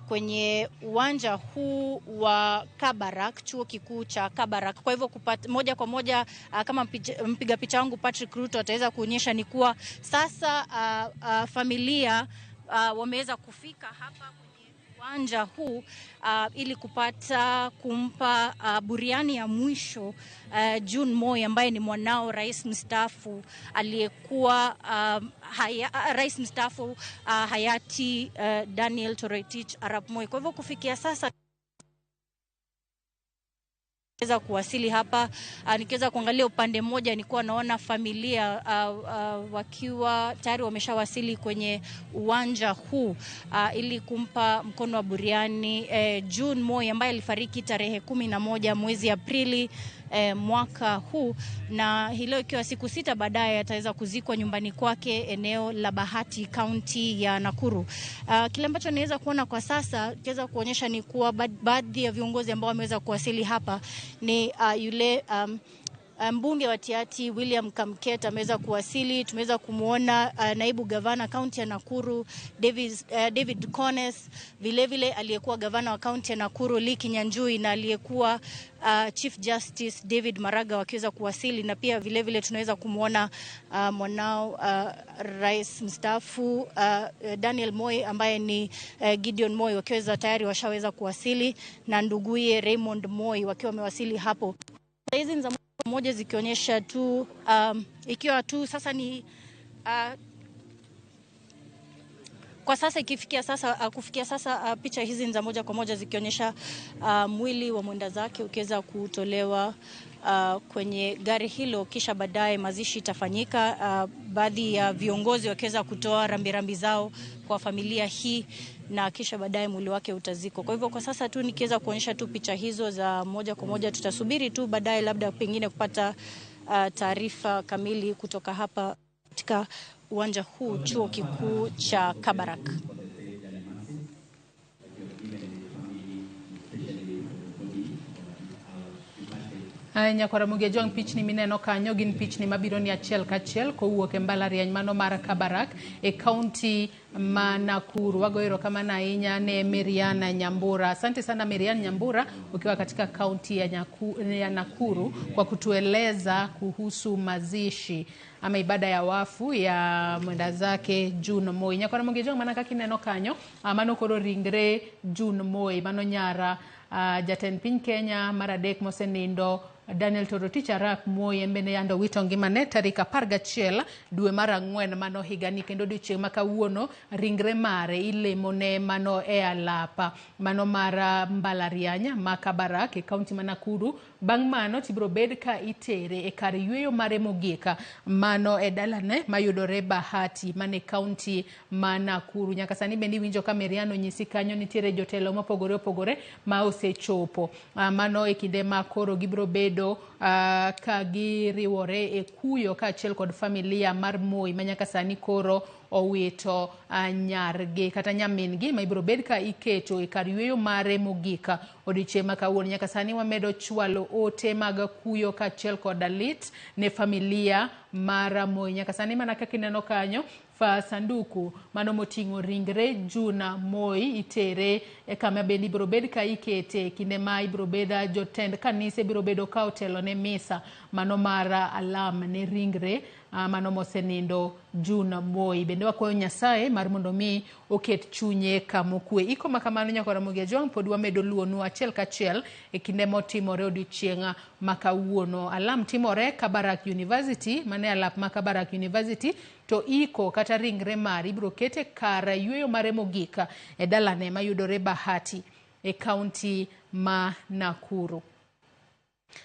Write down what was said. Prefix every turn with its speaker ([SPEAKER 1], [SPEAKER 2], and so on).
[SPEAKER 1] Kwenye uwanja huu wa Kabarak, chuo kikuu cha Kabarak. Kwa hivyo moja kwa moja kama mpiga picha wangu Patrick Ruto ataweza kuonyesha ni kuwa sasa familia wameweza kufika hapa kwenye uwanja huu ili kupata kumpa buriani ya mwisho June Moi ambaye ni mwanao rais mstaafu aliyekuwa rais mstaafu hayati Daniel Toroitich Arap Moi. Kwa hivyo kufikia sasa weza kuwasili hapa, nikiweza kuangalia upande mmoja nilikuwa naona familia wakiwa tayari wameshawasili kwenye uwanja huu ili kumpa mkono wa buriani June Moi ambaye alifariki tarehe 11 mwezi Aprili mwaka huu, na hii leo ikiwa siku 6 baadaye ataweza kuzikwa nyumbani kwake eneo la Bahati, kaunti ya Nakuru. Kile ambacho naweza kuona kwa sasa kiweza kuonyesha ni kuwa baadhi ya viongozi ambao wameweza kuwasili hapa ni yule mbunge wa Tiaty William Kamket ameweza kuwasili. Tumeweza kumwona naibu gavana kaunti ya Nakuru David Kones, vilevile aliyekuwa gavana wa kaunti ya Nakuru Lee Kinyanjui na aliyekuwa Chief Justice David Maraga wakiweza kuwasili, na pia vilevile tunaweza kumwona mwanao rais mstaafu Daniel Moi ambaye ni Gideon Moi wakiweza tayari washaweza kuwasili na nduguye Raymond Moi wakiwa wamewasili hapo. Hizi ni za moja zikionyesha tu ikiwa tu sasa ni kwa sasa ikifikia sasa kufikia sasa picha hizi ni za moja kwa moja zikionyesha mwili wa mwenda zake ukiweza kutolewa kwenye gari hilo, kisha baadaye mazishi itafanyika. Baadhi ya viongozi wakiweza kutoa rambirambi zao kwa familia hii na kisha baadaye mwili wake utazikwa. Kwa hivyo kwa sasa tu nikiweza kuonyesha tu picha hizo za moja kwa moja, tutasubiri tu baadaye labda pengine kupata taarifa kamili kutoka hapa katika uwanja huu chuo kikuu cha Kabarak.
[SPEAKER 2] Nyakwara Jwang', pichni mineno kanyo gin pichni mabiro ni achiel kachiel kowuok e mbalariany mano mar Kabarak e kaunti ma Nakuru. Wago erokamano ahinya ne Mariana Nyambura. Asante sana Marian Nyambura ukiwa katika kaunti ya Nakuru kwa kutueleza kuhusu mazishi ama ibada ya wafu ya mwenda zake June Moi. Nyakwara Jwang', mana kaka ineno kanyo, mano koro ringre June Moi mano nyara jatend piny Kenya mar adek mosenindo Daniel Toroitich arap Moi en bende yando wito ngimane tarik 11 dwe mar ang'wen mano higani, kendo odiochieng' ma kawuono ringre mare ilemone mano e alapa mano mar mbalariany ma Kabarak e kaunti ma Nakuru. Bang' mano tibiro bed ka itere e kar yweyo mare mogik mano e dalane mayudore Bahati mane kaunti ma Nakuru. Nyaka sani bende iwinjo ka Marian onyisi kanyo nitiere jotelo mopogore opogore ma osechopo mano e kinde ma koro gibiro bedo ka giriwore e kuyo kaachiel kod familia mar Moi ma nyaka sani koro owito nyargi kata nyamin-gi ma ibiro bed ka iketo e kar yweyo mare mogik odiochieng' ma kawuono. Nyaka sani wamedo chwalo ote mag kuyo kaachiel kod lit ne familia mar Moi. Nyaka sani mana kaka ineno kanyo fa sanduku mano moting'o ringre June Moi itere e kama bende ibiro bed ka ikete kinde ma ibiro bed jotend kanise biro bedo ka otelo ne misa mano mar alam ne ringre mano mosenindo June Moi. Bende wakwayo Nyasaye mar mondo mi oket chunye kamokwe. Iko ma kamano nyakwara Ramogi Ajwang' pod wamedo luonu achiel kachiel e kinde motimore odiochieng' ma kawuono. Alam timore Kabarak University, mane alap ma Kabarak University, to iko kata ringre mare ibiro kete kar yweyo mare mogik e dalane mayudore Bahati e kaunti ma Nakuru.